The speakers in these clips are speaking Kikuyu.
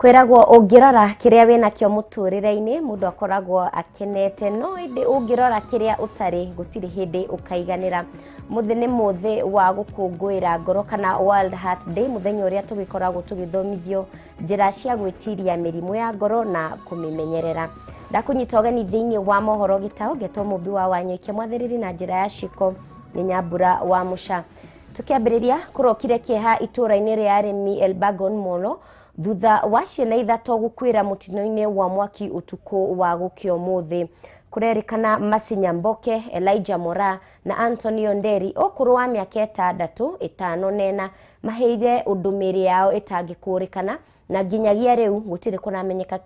Kwĩragwo ũngĩrora kĩrĩa wĩnakĩo mũtũrĩre-inĩ mũndũ akoragwo akenete, no ĩndĩ ũngĩrora kĩrĩa ũtarĩ gũtirĩ hĩndĩ ũkaiganĩra. Mũthĩ nĩ mũthĩ wa gũkũngũĩra ngoro kana World Heart Day, mũthenya ũrĩa tũgĩkoragwo tũgĩthomithio njĩra cia gwĩtiria mĩrimũ ya ngoro na kũmĩmenyerera. Ndakũnyita ũgeni thĩinĩ wa mohoro gĩtaũ ngetwo Mũmbi wa Wanyoike, mwathĩrĩri na njĩra ya ciko nĩ Nyambura wa Mũca. Tukiambĩrĩria kũrokire kĩeha itũũra-inĩ rĩa arĩmi Elbagon Molo thutha wa ciana ithatũ gũkuĩra mũtino-inĩ wa mwaki ũtukũ wa gũkĩa ũmũthĩ. Kũrerĩkana Mercy Nyamboke, Elijah Mora na Antonio Nderi ũkũrũ wa mĩaka 6, 5 na 4 maheire ũndũ mĩĩrĩ yao ĩtangĩkũrĩkana na nginyagia rĩu gũtirĩ kũramenyeka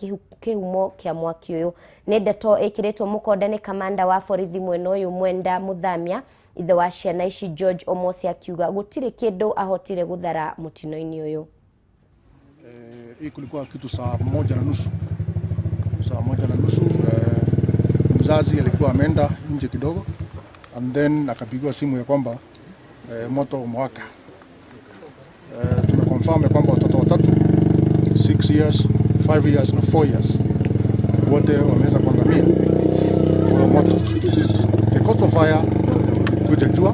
kĩhumo kĩa mwaki ũyũ. Nĩ ndeto ĩkĩrĩtwo mũkonde nĩ kamanda wa borithi mwena ũyũ Mwenda Mũthamia, ithe wa ciana ici George Omosi akiuga gũtirĩ kĩndũ ahotire gũthara mũtino-inĩ ũyũ. Hii kulikuwa kitu saa 1:30. Saa 1:30 mzazi alikuwa ameenda nje kidogo and then akapigiwa simu ya kwamba moto umewaka. Tumeconfirm ya kwamba watoto watatu 6 years, 5 years na 4 years wote wameweza kuangamia kwa moto. The cause of fire tujajua,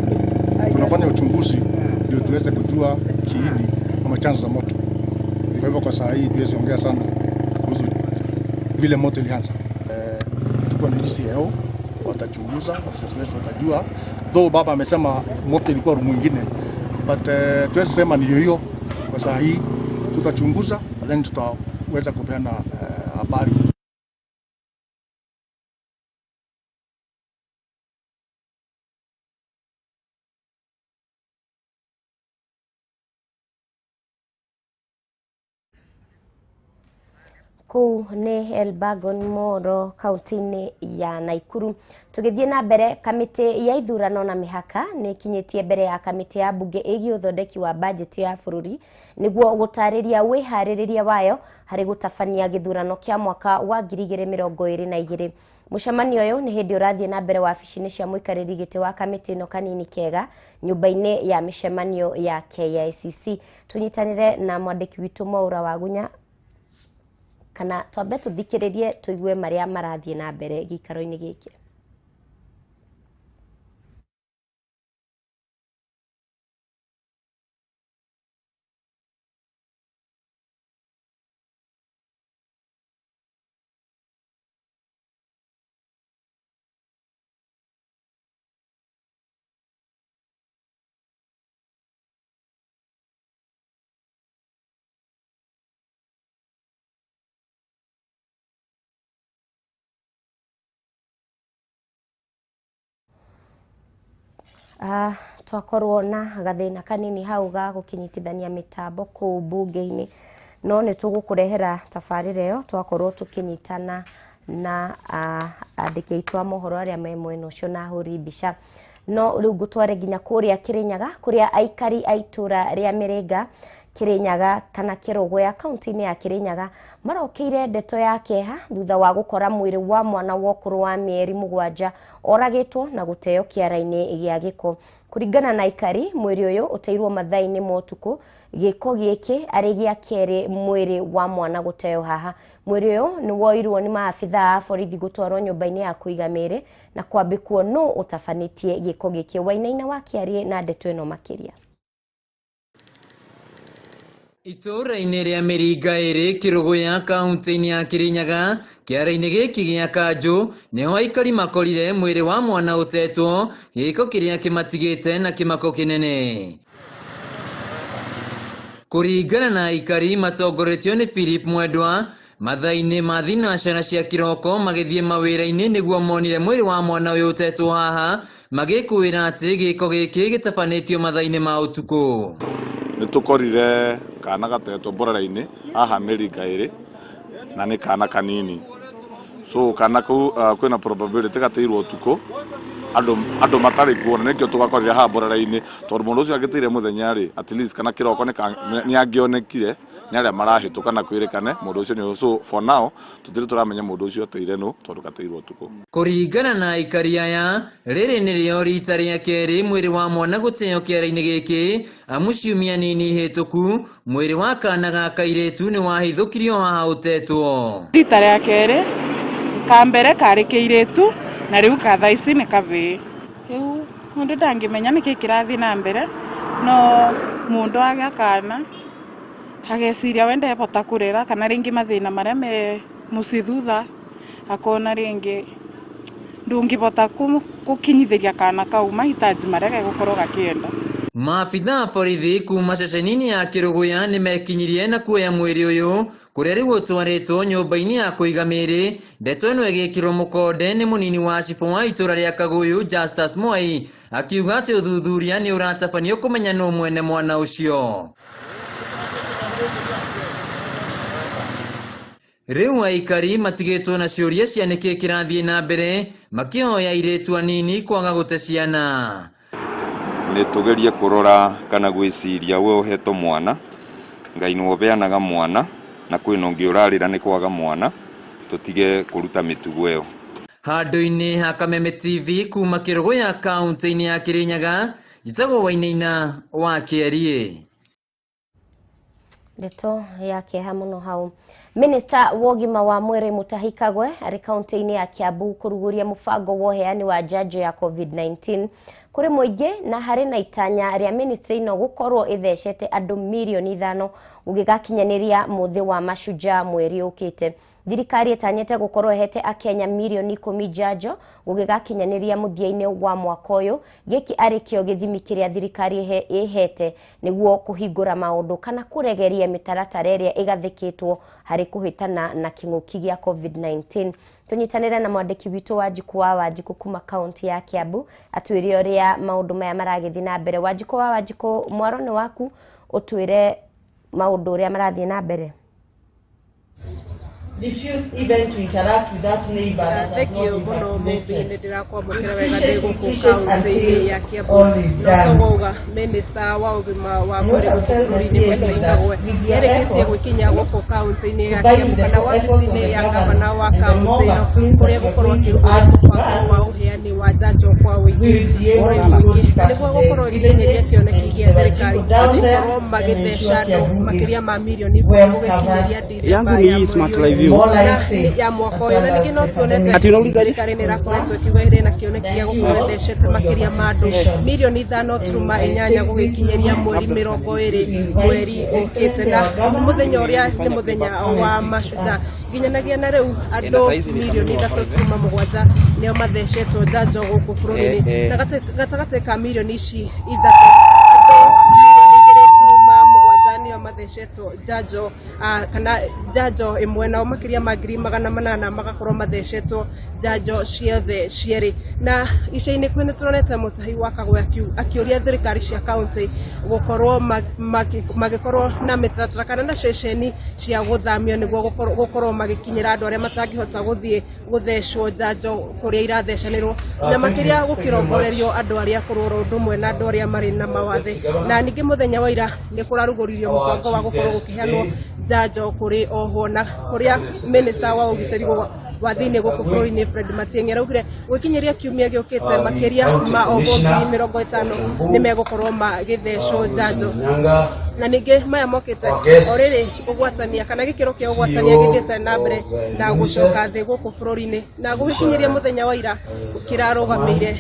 tunafanya uchunguzi ndio tuweze kujua kiini ama chanzo za moto. Kwa hivyo kwa saa hii tuwezi ongea sana kuhusu vile moto ilianza. Tuko na DCIO watachunguza, officers wetu watajua. Though baba amesema moto ilikuwa room nyingine, but tuwezi sema ni hiyo. Kwa saa hii tutachunguza and then tutaweza kupeana habari. Kũu nĩ Elbagon Molo kaunti-inĩ ya Naikuru. Tũgĩthiĩ na mbere, kamĩtĩ ya ithurano na mĩhaka nĩ ĩkinyĩtie mbere ya kamĩtĩ ya mbunge ĩgiĩ ũthondeki wa bajeti ya bũrũri nĩguo gũtarĩria wĩharĩrĩria wayo harĩ gũtabania gĩthurano kĩa mwaka wa 2022. Mũcemanio ũyũ nĩ hĩndĩ ũrathiĩ na mbere wabici-inĩ cia mũikarĩri gĩtĩ wa kamĩtĩ ĩno Kanini Kega nyũmba-inĩ ya mĩcemanio ya KICC. Tũnyitanĩre na mwandĩki witũ Mwaura Wagunya, kana twambe tũthikĩrĩrie tũigue marĩa marathiĩ na mbere gĩikaro-inĩ gĩkĩ. Twakorwo na gathĩna kanini hau ga gũkĩnyitithania mĩtambo kũu mbunge-inĩ, no nĩ tũgũkũrehera tabarĩra ĩyo twakorwo tũkĩnyitana na andĩki aitũ a mohoro arĩa me mwena ũcio na ahũri mbica. No rĩu ngũtware nginya kũrĩa Kĩrĩnyaga, kũrĩa aikari a itũra rĩa Mĩrĩnga, Kĩrĩnyaga kana Kĩrũgũya kaunti-inĩ ya Kĩrĩnyaga marokĩire ndeto ya kĩeha thutha wa gũkora mwĩrĩ wa mwana wa ũkũrũ wa mĩeri 7 oragĩtwo na gũteo kĩara-inĩ gĩa gĩko. Kũringana na aikari, mwĩrĩ ũyũ ũteirwo mathaa-inĩ ma ũtukũ. Gĩko gĩkĩ arĩ gĩa kerĩ mwĩrĩ wa mwana gũteo haha. Mwĩrĩ ũyũ nĩ woirwo nĩ maabithaa a borithi gũtwarwo nyũmba-inĩ ya kũiga mĩĩrĩ na kwambĩkwo nũ ũtabanĩtie gĩko gĩkĩ. Wainaina wa Kĩarie na ndeto ĩno makĩria. Itũũra-inĩ rĩa Mĩringa ĩrĩ Kĩrũgũya kaunti-inĩ ya Kĩrĩnyaga, kĩara-inĩ gĩkĩ gĩa Kanjũ nĩho aikari makorire mwĩrĩ wa mwana ũtetwo, gĩko kĩrĩa kĩmatigĩte na kĩmako kĩnene. Kũringana na aikari matongoretio nĩ Philip Mwendwa, mathaa-inĩ ma thinacara cia kĩroko magĩthiĩ mawĩra-inĩ nĩguo monire mwĩrĩ wa mwana ũyũ ũtetwo haha, magĩkũĩra atĩ gĩko gĩkĩ gĩtabanĩtio mathaa-inĩ ma ũtukũ. Nĩ tũkorire kana gatetwo mborera-inĩ haha Mĩringa ĩrĩ na nĩ kana kanini. So kana kau kwĩna probability gateirwo ũtukũ andũ matarĩ kuona, nĩkĩo tũgakorire haha mborera-inĩ, tondũ mũndũ ũcio angĩteire mũthenya rĩ, at least kana kĩroko nĩ angĩonekire Nĩ arĩa marahĩtũka na kwĩrĩkane mũndũ ũcio nĩ, so for now tũtirĩ tũramenya mũndũ ũcio ateire nũ tondũ gateirwo ũtukũ. Kũringana na aikari aya, rĩrĩ nĩrĩo rita rĩa kerĩ mwĩrĩ wa mwana gũteo kĩara-inĩ gĩkĩ, amu ciumia nini hĩtũku mwĩrĩ wa kana ga kairĩtu nĩ wahithũkirio haha ũtetwo. Rita rĩa kerĩ, ka mbere karĩ kĩirĩtu na rĩu ka thaa ici nĩ kavĩĩ. Rĩu mũndũ ndangĩmenya nĩkĩ kĩrathiĩ na mbere, no mũndũ agĩa kana ageciria we ndebota kũrera kana rĩngĩ mathĩna marĩa me mũciĩ thutha, akona rĩngĩ ndũngĩbota gũkinyithĩria kana kau mahitaji marĩa gegũkorwo gakĩenda. Maabitha a borithi kuma ceceni-inĩ ya Kĩrũgũya nĩmekinyirie na kuoya mwĩrĩ ũyũ kũrĩa rĩu ũtwarĩtwo nyũmba-inĩ ya kũiga mĩĩrĩ. Ndeto ĩno ĩgĩkĩrwo mũkonde nĩ mũnini wa cibũ wa itũra rĩa Kagũyũ Justus Mwai, akiuga atĩ ũthuthuria nĩ ũratabanio kũmenya nũ mwene mwana ũcio. Rĩu aikari matigĩtwo na ciũria cia nĩkĩ kĩrathiĩ na mbere, makĩhoya airĩtu anini kwaga gũte ciana. Nĩ tũgerie kũrora kana gwĩciria we ũhetwo mwana, Ngai nĩwe ũbeanaga mwana, na kwĩna ũngĩ ũrarĩra nĩ kwaga mwana, tũtige kũruta mĩtugo ĩyo. Handũ-inĩ ha Kameme TV kuma Kĩrũgũya kaunti-inĩ ya Kĩrĩnyaga, njĩtagwo Wainaina wa Kĩeriĩ. Ndeto ya kĩeha mũno hau. Minista wa ũgima wa mwĩrĩ Mutahi Kagwe arĩ kaunti-inĩ ya Kiambu kũrugũria mũbango wa ũheani wa njanjo ya COVID-19 kũrĩ mũingĩ, na harĩ na itanya rĩa ministry ĩno gũkorwo ĩthecete andũ mirioni 5 gũgĩgakinyanĩria mũthĩ wa mashujaa mweri ũkĩte. Thirikari ĩtanyĩte gũkorwo ĩhete akenya mirioni 10 njanjo gũgĩgakinyanĩria mũthia-inĩ wa mwaka ũyũ. Gĩkĩ arĩ kĩo gĩthimi kĩrĩa thirikari ĩhete nĩguo kũhingũra maũndũ kana kũregeria mĩtaratara ĩrĩa ĩgathĩkĩtwo harĩ kũhĩtana na kĩng'ũki gĩa COVID-19. Tũnyitanĩre na mwandĩki witũ Wanjikũ wa Wanjikũ kuma kaunti ya Kiambu atwĩre ũrĩa maũndũ maya maragĩthiĩ na mbere. Wanjikũ wa Wanjikũ, mwaro nĩ waku, ũtwĩre maũndũ ũrĩa marathiĩ na mbere. Refuse even to interact with that neighbor that has Thank you not been mũno Mũmbi, vaccinated. nĩ ndĩrakwamũkĩra wega Appreciate, ndĩ gũkũ appreciate kaunti-inĩ until ya Kiambu. all is No done. tũgauga minista wa ũgima wa And what mwĩrĩ I will gũkũ tell the bũrũri-inĩ CAO is Mutahi that Kagwe with your nĩarĩkĩtie efforts, gwĩkinyia gũkũ kaunti-inĩ ya combined Kiambu with the kana efforts of wabici-inĩ the ya governor gavana wa and the more kaunti ĩno vaccines kũrĩa that we are gũkorwo going to akĩrugũria add to mũbango wa that, ũheani wa njanjo kwa we ũingĩ will be able kũrĩ to go mũingĩ na deeper nĩguo to gũkorwo the ĩgĩkinyanĩria villages kĩoneki and gĩa to the thirikari people down there gũkorwo and magĩtheca ensure andũ Kiambu makĩria is ma mirioni 10 well gũgĩkinyĩria covered Dithemba Yangu ni ya hii smart mweri live ũyũ view. more na life safe ya mwaka as ũyũ well na as ningĩ no the tuonete pandemic Ati unauliza aje? thirikari nĩ is ĩrakoretwo concerned. ĩkiuga ĩrĩ na kĩoneki gĩa Thank you gũkorwo all ĩthecete for your makĩria ma andũ participation. mirioni 5.8 And I take this gũgĩkinyĩria moment mweri to 20 invite mweri Your ũkĩte Excellency na our Governor mũthenya ũrĩa nĩ Fanya mũthenya playback. to come wa and speak to mashujaa us. nginyanagia na rĩu Na andũ saizi mirioni nishanunua ithatũ 5 eh. turuma mũgwanja nĩo mathecetwo njanjo gũkũ bũrũri-inĩ Eh, eh. na gatagatĩ ka mirioni ici ithatũ andũ 2.7 mirioni nĩo mathecetwo njanjo kana njanjo ĩmwe, nao makĩria ma 800,000 magakorwo mathecetwo njanjo ciothe cierĩ. Na ica-inĩ kuhĩ nĩ tũronete Mutahi wa Kagwe akĩũria thirikari cia kaunti gũkorwo magĩkorwo na mĩtaratara kana na ceceni cia gũthamio nĩguo gũkorwo magĩkinyĩra andũ arĩa matangĩhota gũthiĩ gũthecwo njanjo kũrĩa irathecanĩrwo, na makĩria gũkĩrongorerio andũ arĩa akũrũ oro ũndũ ũmwe na andũ arĩa marĩ na mawathe. Na ningĩ mũthenya wa ira nĩ kũrarugũririo mũbango wa gũkorwo gũkĩheanwo njanjo kũrĩ ohwo, na kũrĩa minista wa ũgitĩri wa thĩinĩ gũkũ bũrũri-inĩ Fred Matiang'i araugire gwĩkinyĩria kiumia gĩũkĩte makĩria ma ohwo 50,000 nĩ megũkorwo magĩthecwo njanjo. Na ningĩ maya mokĩte o rĩrĩ ũgwatania kana gĩkĩro kĩa ũgwatania gĩthiĩte na mbere na gũcoka thĩ gũkũ bũrũri-inĩ, na gũgĩkinyĩria mũthenya wa ira kĩrarũgamĩire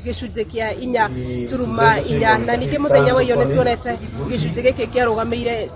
gĩcunjĩ kĩa 4.4. Na ningĩ mũthenya wa iyo nĩ tuonete gĩcunjĩ gĩkĩ kĩarũgamĩire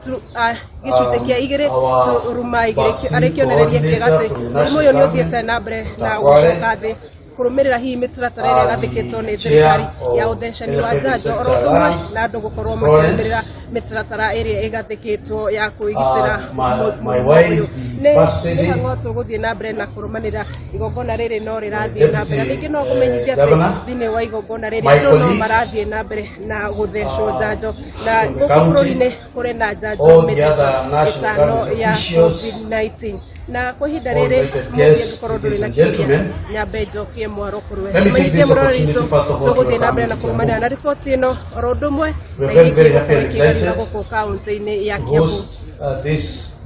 gĩcunjĩ kĩa 2.2, arĩ kĩonereria kĩega atĩ mũrimũ ũyũ nĩ ũthiĩte na mbere na gũcoka thĩ kũrũmĩrĩra hihi mĩtaratara ĩrĩa ĩgathĩkĩtwo nĩ thirikari ya ũthecani wa njanjo oro ũndũ ũmwe na andũ gũkorwo makĩrũmĩrĩra mĩtaratara ĩrĩa ĩgathĩkĩtwo ya kwĩgitĩra mũrimũ ũyũ. Nĩ mĩhang'o tũgũthiĩ na mbere na kũrũmanĩra igongona rĩrĩ no rĩrathiĩ na mbere. Ningĩ no kũmenyithia atĩ thĩinĩ wa igongona rĩrĩ andũ no marathiĩ na mbere na gũthecwo njanjo, na gũkũ bũrũri-inĩ kũrĩ na njanjo mĩthemba ĩtano ya COVID-19. Na kwa ihinda All rĩrĩ invited mũthĩ guests, angĩkorwo ndũrĩ ladies na and kĩũria gentlemen, nyambe njokie mwaro kũrĩ we. let me take Tũmenyithie this mũrori opportunity witũ first of all to tũgũthiĩ na welcome mbere you na to kũrũmanĩra Kiambu. na riboti ĩno oro ũndũ ũmwe We na are very, iria very ingĩ happy igũkorwo and ikĩgarũra excited gũkũ kaũntĩ-inĩ ya to Kiambu. host this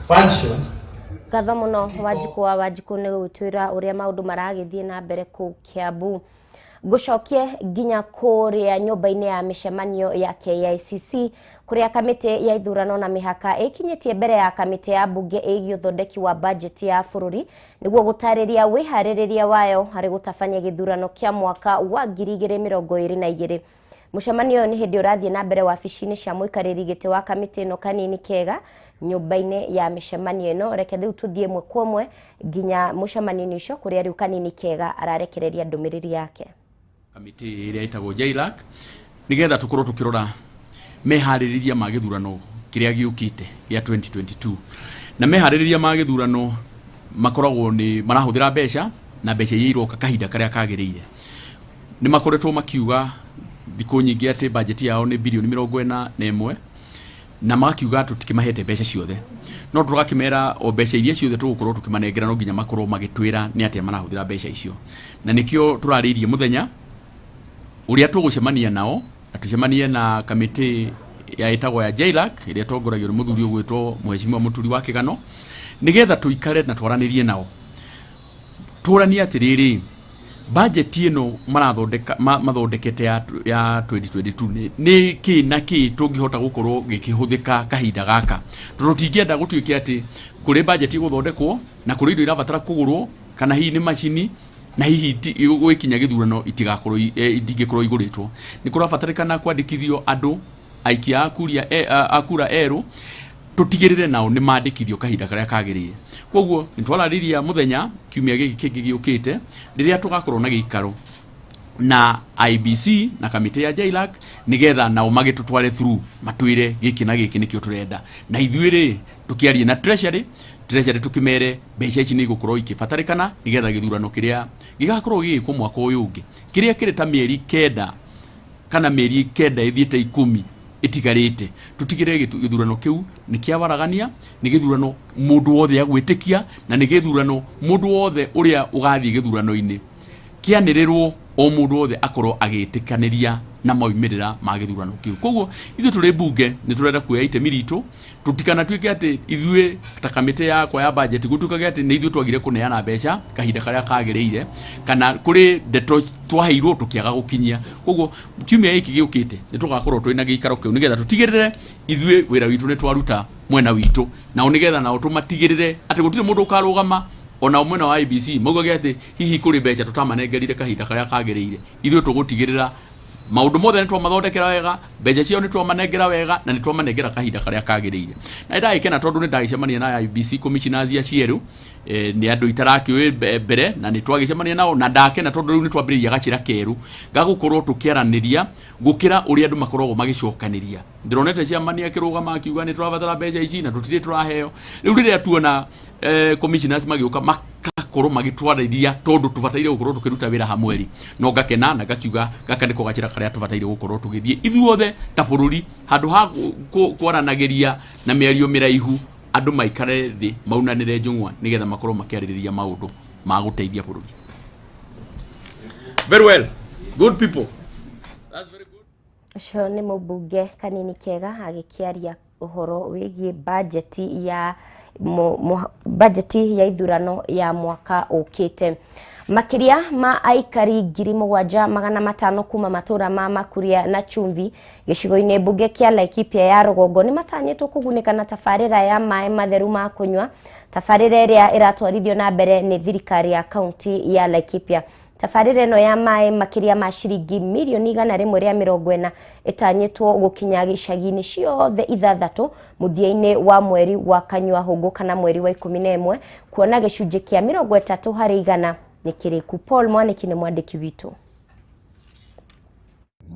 function. Ngatho mũno Wanjikũ wa Wanjikũ nĩ gũgĩtwĩra ũrĩa maũndũ maragĩthiĩ na mbere kũu Kiambu. Ngũcokie nginya kũrĩa nyũmba-inĩ ya mĩcemanio ya KICC kũrĩa kamĩtĩ ya ithurano na mĩhaka ĩkinyĩtie mbere ya kamĩtĩ ya mbunge ĩgiĩ ũthondeki wa bajeti ya bũrũri nĩguo gũtarĩria wĩharĩrĩria wayo harĩ gũtabania gĩthurano kĩa mwaka wa 2022. Mũcemanio ũyũ nĩ hĩndĩ ũrathiĩ na mbere wabici-inĩ cia mũikarĩri gĩtĩ wa kamĩtĩ ĩno Kanini Kega nyũmba-inĩ ya mĩcemanio ĩno. Reke rĩu tũthiĩ ĩmwe kwa ĩmwe nginya mũcemanio-inĩ ũcio kũrĩa rĩu Kanini Kega ararekereria ndũmĩrĩri yake. Kamĩtĩ ĩrĩa ĩtagwo JLAC nĩgetha tũkorwo tũkĩrora meharĩrĩria ma gĩthurano kĩrĩa gĩũkĩte gĩa 2022, na meharĩrĩria ma gĩthurano makoragwo nĩ marahũthĩra mbeca na mbeca iria iroka kahinda karĩa kagĩrĩire. Nĩ makoretwo makiuga thikũ nyingĩ atĩ bajeti yao nĩ birioni 41 na magakiuga tũtikĩmahete mbeca ciothe, no tũgakĩmera o mbeca iria ciothe tũgũkorwo tũkĩmanengera no nginya makorwo magĩtwĩra nĩ atĩa marahũthĩra mbeca icio, na nĩkĩo tũrarĩirie mũthenya ũrĩa tũgũcemania nao na tũcemanie na kamĩtĩ ya ĩtagwo ya JLAC ĩrĩa ĩtongoragio nĩ mũthuri ũgwĩtwo Mheshimiwa Mũturi wa Kĩgano, nĩgetha tũikare na twaranĩrie nao tũranie atĩrĩrĩ, bajeti ĩno marathondeka mathondekete ya 2022 nĩ kĩ na kĩ tũngĩhota gũkorwo gĩkĩhũthĩka kahinda gaka, tondũ tũtingĩenda gũtuĩke atĩ kũrĩ bajeti ĩgũthondekwo na kũrĩ indo irabatara kũgũrwo kana hihi nĩ macini na hihi gwĩkinya gĩthurano itigakorwo itingĩkorwo igũrĩtwo. Nĩ kũrabatarĩkana kwandĩkithio andũ aikia a kura erũ tũtigĩrĩre nao nĩ mandĩkithio kahinda karĩa kagĩrĩire. Koguo nĩ twararĩria mũthenya kiumia gĩkĩ kĩngĩ gĩũkĩte rĩrĩa tũgakorwo na gĩikaro na IBC na kamĩtĩ ya JLAC nĩgetha nao magĩtũtware through matwĩre gĩkĩ na gĩkĩ nĩkĩo tũrenda, na ithuĩ rĩ tũkĩarie na treasury tũkĩmere mbeca ici nĩ igũkorwo ikĩbatarĩkana nĩgetha gĩthurano kĩrĩa gĩgakorwo gĩgĩkwo mwaka ũyũ ũngĩ kĩrĩa kĩrĩ ta mĩeri 9 kana mĩeri 9 ĩthiĩte 10 ĩtigarĩte, tũtigĩrĩre gĩthurano kĩu nĩ kĩa waragania, nĩ gĩthurano mũndũ wothe agwĩtĩkia, na nĩ gĩthurano mũndũ wothe ũrĩa ũgathiĩ gĩthurano-inĩ kĩanĩrĩrwo o mũndũ wothe akorwo agĩtĩkanĩria na maumĩrĩra ma gĩthurano kĩu. Koguo ithuĩ tũrĩ mbunge nĩ tũrenda kuoya itemi ritũ, tũtikanatuĩke atĩ ithuĩ ta kamĩtĩ yakwa ya bajeti gũtuĩkage atĩ nĩ ithuĩ twagire kũneana mbeca kahinda karĩa kagĩrĩire kana kũrĩ ndeto twaheirwo tũkĩaga gũkinyia. Koguo kiumia gĩkĩ gĩũkĩte nĩ tũgakorwo twĩ na gĩikaro kĩu nĩgetha tũtigĩrĩre ithuĩ wĩra witũ nĩ twaruta mwena witũ, nao nĩgetha nao tũmatigĩrĩre atĩ gũtirĩ mũndũ ũkarũgama ona mwena wa IBC maugage atĩ hihi kũrĩ mbeca tũtamanengerire kahinda karĩa kagĩrĩire. Ithuĩ tũgũtigĩrĩra maũndũ mothe nĩ twamathondekera wega, mbeca ciao nĩ twamanengera wega na nĩ twamanengera kahinda karĩa kagĩrĩire. Na nĩndagĩkena tondũ nĩ ndagĩcemania na IBC commissioners a cierũ, nĩ andũ itarakĩũĩ mbere na nĩ twagĩcemania nao, na ndakena tondũ rĩu nĩ twambĩrĩria gacĩra kerũ ga gũkorwo tũkĩaranĩria gũkĩra ũrĩa andũ makoragwo magĩcokanĩria. Ndĩronete chairman akĩrũgama akiuga nĩ tũrabatara mbeca ici na tũtirĩ tũraheo. Rĩu rĩrĩa tuona commissioners magĩũka makakorwo magĩtwarĩria tondũ tũbataire gũkorwo tũkĩruta wĩra hamwe rĩ, no ngakena na ngakiuga gaka nĩko gacĩra karĩa tũbataire gũkorwo tũgĩthiĩ ithuothe ta bũrũri, handũ ha kwaranagĩria na mĩario mĩraihu andũ maikare thĩ maunanĩre njũng'wa nĩgetha makorwo makĩarĩrĩria maũndũ ma gũteithia bũrũri. Very well, good people. Ũcio nĩ mũmbunge Kanini Kega agĩkĩaria ũhoro wĩgiĩ bajeti ya bajeti ya ithurano ya mwaka ũkĩte. Makĩria ma aikari 7,500 kuma matũra ma Makuria na Chumvi gĩcigo-inĩ mbunge kĩa Laikipia ya rũgongo nĩ matanyĩtwo kũgunĩka na tabarĩra ya maĩ matheru ma kũnyua, tabarĩra ĩrĩa ĩratwarithio na mbere nĩ thirikari ya kaunti ya Laikipia. Tabarĩra ĩno ya maĩ makĩria ma ciringi mirioni 140 ĩtanyĩtwo gũkinya gĩcagi-inĩ ciothe 6 mũthia-inĩ wa mweri wa Kanyua Hũngũ kana mweri wa 11, kuona gĩcunjĩ kĩa 30 harĩ igana nĩ kĩrĩku. Paul Mwaniki nĩ mwandĩki witũ.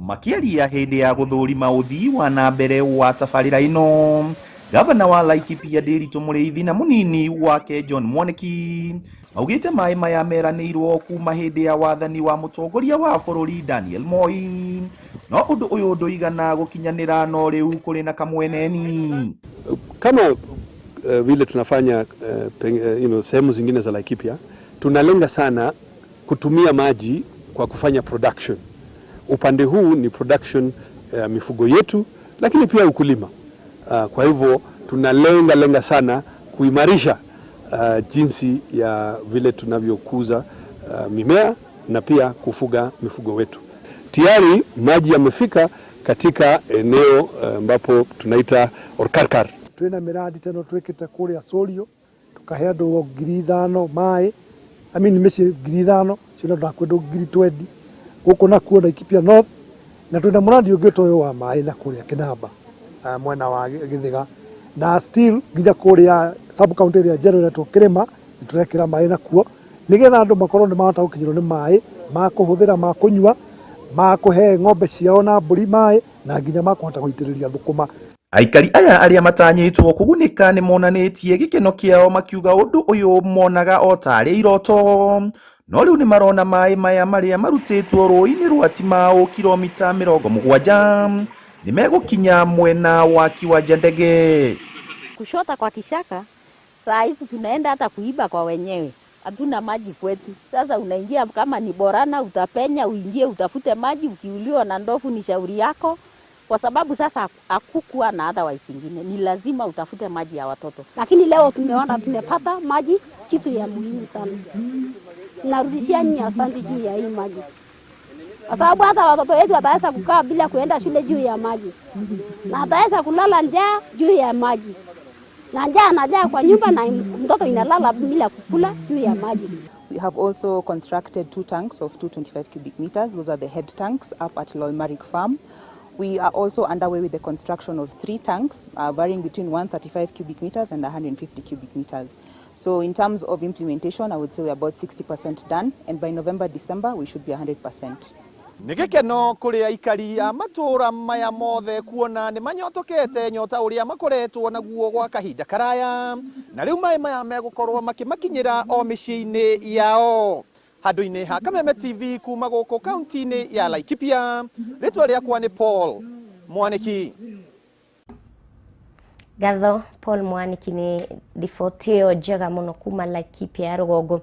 Makĩaria hĩndĩ ya gũthũrima ũthii wa na mbere wa tabarĩra ĩno, gavana wa Laikipia Ndiritu Mũrĩithi na mũnini wake John Mwaniki maugĩte maĩ maya meranĩirwo kuma hĩndĩ ya wathani wa mũtongoria wa bũrũri Daniel Moi, no ũndũ ũyũ ndũigana gũkinyanĩra, no rĩu kũrĩ na kamweneni. Kama Vile tunafanya sehemu zingine za Laikipia, tunalenga sana kutumia maji kwa kufanya production. Upande huu ni production mifugo yetu, lakini pia ukulima. Kwa hivyo tunalenga lenga sana kuimarisha jinsi ya vile tunavyokuza mimea na pia kufuga mifugo wetu. Tayari maji yamefika katika eneo ambapo tunaita Orkarkar. Twina miradi teno twikite kuria Sorio tukahe andu 5,000 mai, I mean mĩciĩ 5,000 cio na kwĩ 20,000 gũkũ nakuo Laikipia North, na twina mũradi ũngĩ ta ũyũ wa maĩ na kũrĩa Kinamba mwena wa Githiga, na still nginya kũrĩa sub county ĩrĩa njerũ ĩretwo Kĩrĩma nĩtũrekĩra maĩ nakuo nĩgetha andũ makorwo nĩ mahota gũkinyĩrwo nĩ maĩ ma kũhũthĩra, ma kũnyua, ma kũhe ng'ombe ciao na mbũri maĩ, na nginya ma kũhota gũitĩrĩria thũkũma. Aikari aya arĩa matanyĩtwo kũgunĩka nĩ monanĩtie gĩkeno kĩao makiuga ũndũ ũyũ monaga o tarĩ iroto, no rĩu nĩ marona maĩ maya marĩa marutĩtwo rũĩ-inĩ rwa Timau kilomita 70 nĩ megũkinya mwena wa kiwanja ndege. Kushota kwa kishaka saa hizi tunaenda hata kuiba kwa wenyewe, hatuna maji kwetu. Sasa unaingia kama ni borana, utapenya uingie utafute maji, ukiuliwa na ndovu ni shauri yako, kwa sababu sasa hakukuwa na otherwise ingine, ni lazima utafute maji ya watoto. Lakini leo tumeona tumepata maji, kitu ya muhimu sana. Narudishia nyinyi asante juu ya hii maji, kwa sababu hata watoto wetu wataweza kukaa bila kuenda shule juu ya maji, na ataweza kulala njaa juu ya maji, na njaa anajaa kwa nyumba na mtoto inalala bila kukula juu ya maji. We have also constructed 2 tanks of 225 cubic meters. Those are the head tanks up at Loimarik Farm. We are also underway with the construction of 3 tanks, varying between 135 cubic meters and 150 cubic meters. So in terms of implementation, I would say we are about 60% done, and by November, December, we should be 100%. Nĩ gĩkeno kũrĩ aikari a matũũra maya mothe kuona nĩ manyotokete nyota ũrĩa makoretwo naguo gwa kahinda karaya, na rĩu maĩ maya megũkorwo makĩmakinyĩra o mĩciĩ-inĩ yao. Handũ-inĩ ha Kameme TV kuma gũkũ kaunti-inĩ ya Laikipia, rĩtwa rĩakwa nĩ Paul Mwaniki. Ngatho Paul Mwaniki nĩ riboti ĩyo njega mũno kuma Laikipia ya rũgongo.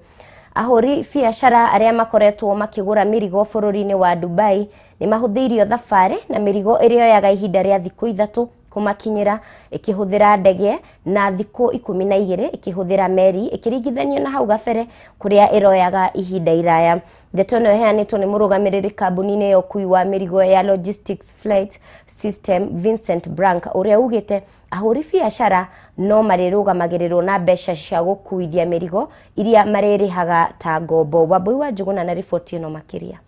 Ahũri biacara arĩa makoretwo makĩgũra mĩrigo bũrũri-inĩ wa Dubai nĩ mahũthĩirio thabarĩ na mĩrigo ĩrĩa yoyaga ihinda rĩa thikũ 3 kũmakinyĩra ĩkĩhũthĩra ndege na thikũ 12 ĩkĩhũthĩra meri, ĩkĩringithanio na hau gabere kũrĩa ĩroyaga ihinda iraya. Ndeto ĩno ĩheanĩtwo nĩ mũrũgamĩrĩri kambuni-inĩ ya ũkui wa mĩrigo ya Logistics Flight System Vincent Brank, ũrĩa ugĩte ahũri biacara no marĩrũgamagĩrĩrwo na mbeca cia gũkuithia mĩrigo iria marĩrĩhaga ta ngombo. Wambui wa Njũgũna na riboti ĩno makĩria.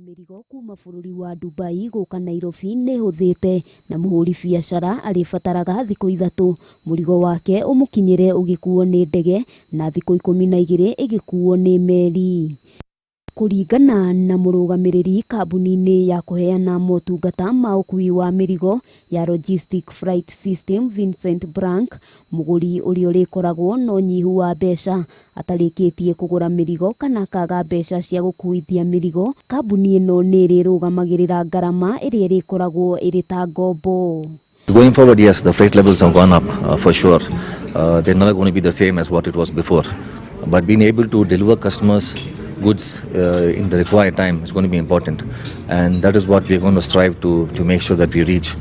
Mĩrigo kuma bũrũri wa Dubai gũka Nairobi nĩ hũthĩte na mũhũri biacara arĩbataraga thikũ 3 mũrigo wake ũmũkinyĩre ũgĩkuo nĩ ndege na thikũ 12 ĩgĩkuo nĩ meri. Kũringana na mũrũgamĩrĩri kambuni-inĩ ya kũheana motungata ma ũkui wa mĩrigo ya Logistic Flight System Vincent Brank, mũgũri ũrĩa ũrĩkoragwo na ũnyihu wa mbeca atarĩkĩtie kũgũra mĩrigo kana akaga mbeca cia gũkuithia mĩrigo, kambuni ĩno nĩ ĩrĩrũgamagĩrĩra ngarama ĩrĩa ĩrĩkoragwo ĩrĩ ta ngombo. Going forward, yes, the freight levels have gone up for sure. They're never going to be the same as what it was before. But being able to deliver customers goods in the required time is going to be important, and that is what we are going to strive to make sure that we reach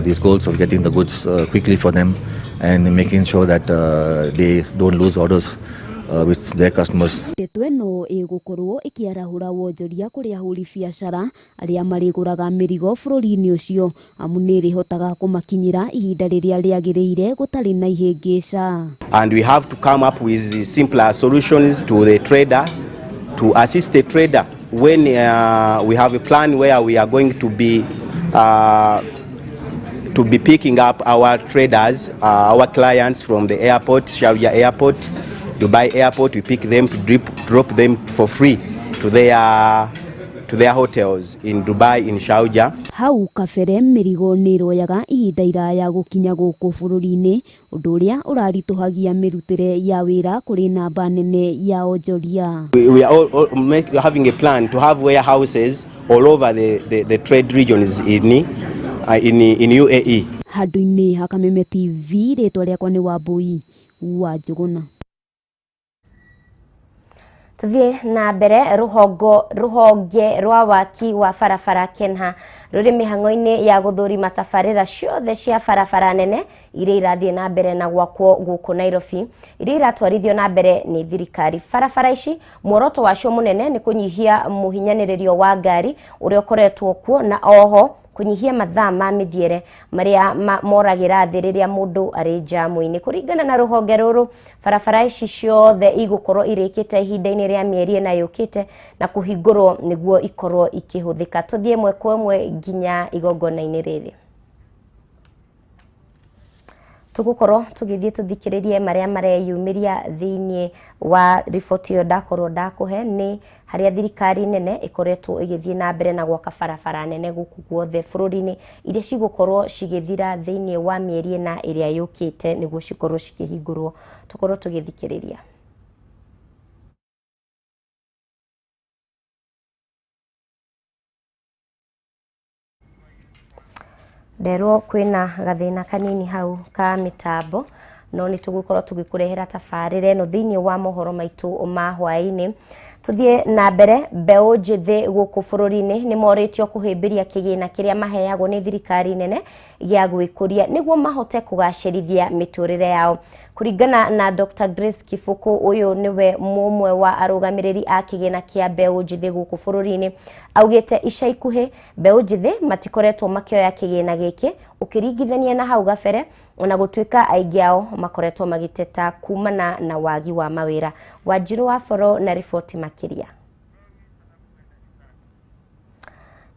these goals of getting the goods quickly for them and making sure that they don't lose orders with their customers. Ndeto ĩno ĩgũkorwo ĩkĩarahũra wonjoria kũrĩ ahũri biacara arĩa marĩgũraga mĩrigo bũrũri-inĩ ũcio, amu nĩ ĩrĩhotaga kũmakinyĩra ihinda rĩrĩa rĩagĩrĩire gũtarĩ na ihĩngĩca. And we have to come up with simpler solutions to the trader, to assist the trader when we have a plan where we are going to be picking up our traders, our clients from the airport, Sharjah Airport, Dubai Airport. We pick them to drop them for free to their hotels in Dubai, in Sharjah. Hau kabere mĩrigo nĩ ĩroyaga ihinda iraya gũkinya gũkũ bũrũri-inĩ, ũndũ ũrĩa ũraritũhagia mĩrutĩre ya wĩra kũrĩ namba nene ya onjoria. We are all having a plan to have warehouses all over the trade regions in UAE. Handũ-inĩ ha Kameme TV, rĩtwa rĩakwa nĩ Wambui wa Njũgũna. Tuthiĩ na mbere. Rũhonge rwa waki wa barabara KENHA rũrĩ mĩhang'o-inĩ ya gũthũrima tabarĩra ciothe cia barabara nene iria irathiĩ na mbere na gwakwo gũkũ Nairobi, iria iratwarithio na mbere nĩ thirikari. Barabara ici muoroto wacio mũnene nĩ kũnyihia mũhinyanĩrĩrio wa ngari ũrĩa ũkoretwo kuo, na oho kũnyihia mathaa ma mĩthiĩre marĩa moragĩra thĩ rĩrĩa mũndũ arĩ njamu-inĩ. Kũringana na rũhonge rũrũ, barabara ici ciothe igũkorwo irĩkĩte ihinda-inĩ rĩa mĩeri 4 yũkĩte na kũhingũrwo nĩguo ikorwo ikĩhũthĩka. Tũthiĩ ĩmwe kwa ĩmwe nginya igongona-inĩ rĩrĩ. Tũgũkorwo tũgĩthiĩ tũthikĩrĩrie marĩa mareyumĩria thĩinĩ wa riboti ĩyo ndakorwo ndakũhe, nĩ harĩa thirikari nene ĩkoretwo ĩgĩthiĩ na mbere na gwaka barabara nene gũkũ guothe bũrũri-inĩ, iria cigũkorwo cigĩthira thĩinĩ wa mĩeri 4 ĩrĩa yũkĩte nĩguo cikorwo cikĩhingũrwo. Tũkorwo tũgĩthikĩrĩria. Nderwo kwĩna gathĩna kanini hau ka mĩtambo, no nĩ tũgũkorwo tũgĩkũrehera tabarĩra ĩno thĩinĩ wa mohoro maitũ ma hwaĩ-inĩ. Tũthiĩ na mbere. Mbeũ njĩthĩ gũkũ bũrũri-inĩ nĩ morĩtio kũhĩmbĩria kĩgĩna kĩrĩa maheagwo nĩ thirikari nene gĩa gwĩkũria nĩguo mahote kũgacĩrithia mĩtũrĩre yao. Kũringana na Dr. Grace Kibuku, ũyũ nĩwe mũmwe wa arũgamĩrĩri a kĩgĩna kĩa mbeũ njĩthĩ gũkũ bũrũri-inĩ, augĩte ica ikuhĩ mbeũ njĩthĩ matikoretwo makĩoya kĩgĩna gĩkĩ ũkĩringithania na hau gabere, ona gũtuĩka aingĩ ao makoretwo magĩteta kumana na wagi wa mawĩra. Wanjirũ wa Boro na riboti makĩria.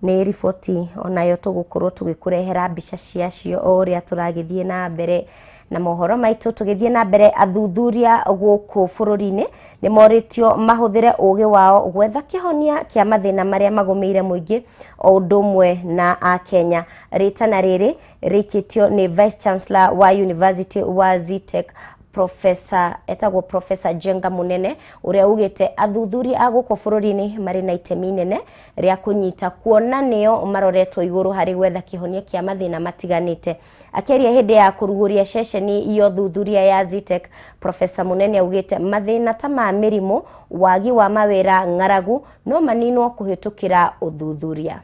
Nĩ riboti onayo tũgũkorwo tũgĩkũrehera mbica ciacio o ũrĩa tũragĩthiĩ na mbere na mohoro maitũ. Tũgĩthiĩ na mbere, athuthuria gũkũ bũrũri-inĩ nĩ morĩtio mahũthĩre ũgĩ wao gwetha kĩhonia kĩa mathĩna marĩa magũmĩire mũingĩ o ũndũ ũmwe na akenya. Rĩtana rĩrĩ rĩikĩtio nĩ Vice Chancellor wa University wa Zetech, Professor, etagwo Professor Jenga Munene, ũrĩa ugĩte athuthuria a gũkũ bũrũri-inĩ marĩ na itemi inene rĩa kũnyita, kuona nĩo maroretwo igũrũ harĩ gwetha kĩhonia kĩa mathĩna matiganĩte. Akĩaria hĩndĩ ya kũrugũria ceceni ya ũthuthuria ya Zetech, Professor Munene augĩte mathĩna ta ma mĩrimũ, wagi wa mawĩra, ng'aragu no maninwo kũhĩtũkĩra ũthuthuria.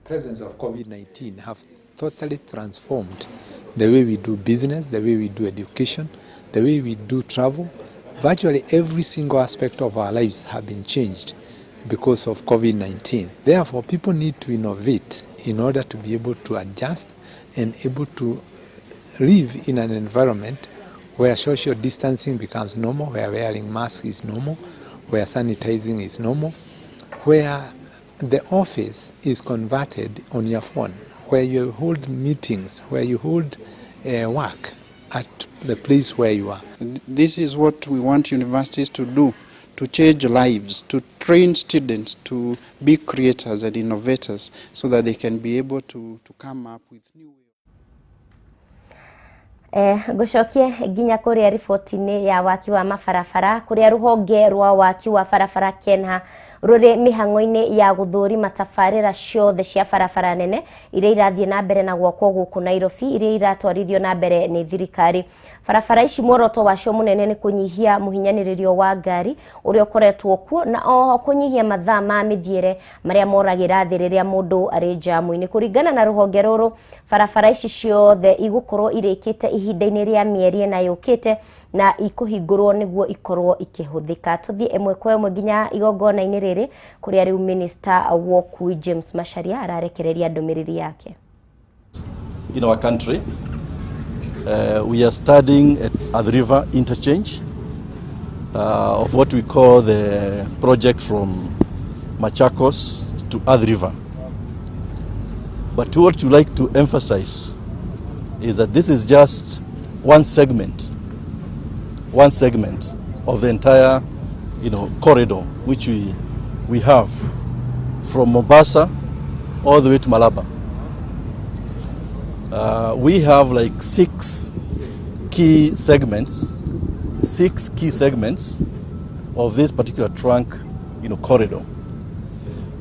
Presence of COVID-19 have totally transformed the way we do business, the way we do education, the way we do travel. Virtually every single aspect of our lives have been changed because of COVID-19. Therefore, people need to innovate in order to be able to adjust and able to live in an environment where social distancing becomes normal, where wearing masks is normal, where sanitizing is normal, where the office is converted on your phone, where you hold meetings, where you hold work at the place where you are. This is what we want universities to do, to change lives, to train students to be creators and innovators so that they can be able to come up with new Ngũcokie nginya kũrĩa riboti-inĩ ya waki wa mabarabara, kũrĩa rũhonge rwa waki wa barabara KENHA rũrĩ mĩhang'o-inĩ ya gũthũrima tabarĩra ciothe cia barabara nene iria irathiĩ na mbere na gwakwo gũkũ Nairobi, iria iratwarithio na mbere nĩ thirikari. Barabara ici muoroto wacio mũnene nĩ kũnyihia mũhinyanĩrĩrio wa ngari ũrĩa ũkoretwo kuo, na oho kũnyihia mathaa ma mĩthiĩre marĩa moragĩra thĩ rĩrĩa mũndũ arĩ njamu-inĩ. Kũringana na rũhonge rũrũ, barabara ici ciothe igũkorwo irĩkĩte ihinda-inĩ rĩa mĩeri 4 yũkĩte na ikũhingũrwo nĩguo ikorwo ikĩhũthĩka. Tũthiĩ ĩmwe kwa ĩmwe nginya igongona-inĩ rĩrĩ, kũrĩa rĩu Minister wa ũkui James Macharia ararekereria ndũmĩrĩri yake. In our country, we are studying at Athi River interchange of what we call the project from Machakos to Athi River. But what we like to emphasize is that this is just one segment of the entire corridor which we have from Mombasa all the way to Malaba. We have like six key segments of this particular trunk corridor.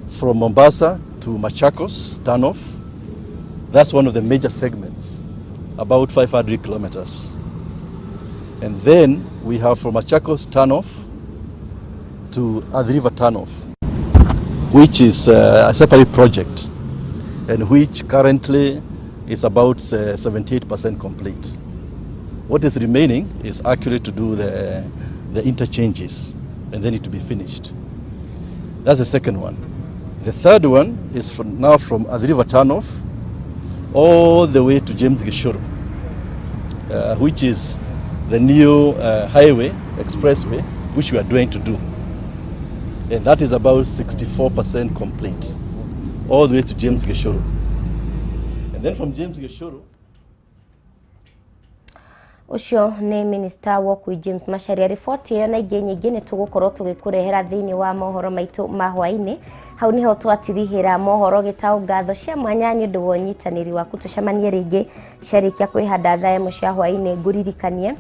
From Mombasa to Machakos, turn off, That's one of the major segments, about 500 kilometers. And then we have from Machakos turnoff to Athi River turnoff, which is a separate project and which currently is about 78% complete. What is remaining is actually to do the interchanges and then it to be finished. That's the second one. The third one is from now from Athi River turnoff all the way to James Gichuru, which is the new highway, expressway, which we are going to do. And that is about 64% complete, all the way to James Gichuru. And then from James Gichuru, Ũcio nĩ minista wa ũkui James Macharia. Riboti ĩyo na ingĩ nyingĩ nĩ tũgũkorwo tũgĩkũrehera thĩinĩ wa mohoro maitũ ma hwaĩ-inĩ. Hau niho twatirihĩra mohoro gĩtaũ. Ngatho cia mwanya nĩ ũndũ wa ũnyitanĩri waku. Tũcemanie rĩngĩ ciarĩkia kwĩhanda thaa 1 cia hwaĩ-inĩ. Ngũririkanie,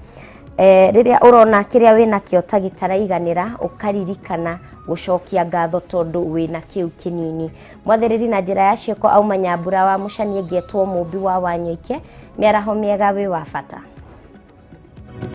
rĩrĩa ũrona kĩrĩa wĩnakĩo ta gĩtaraiganĩra, ũkaririkana gũcokia ngatho tondũ wĩna kĩu kĩnini. Mwathĩrĩri na njĩra ya ciĩko auma Nyambura wa Mũcanie. Ngetwo Mũmbi wa Wanyoike. Mĩaraho mĩega, wĩ wa bata.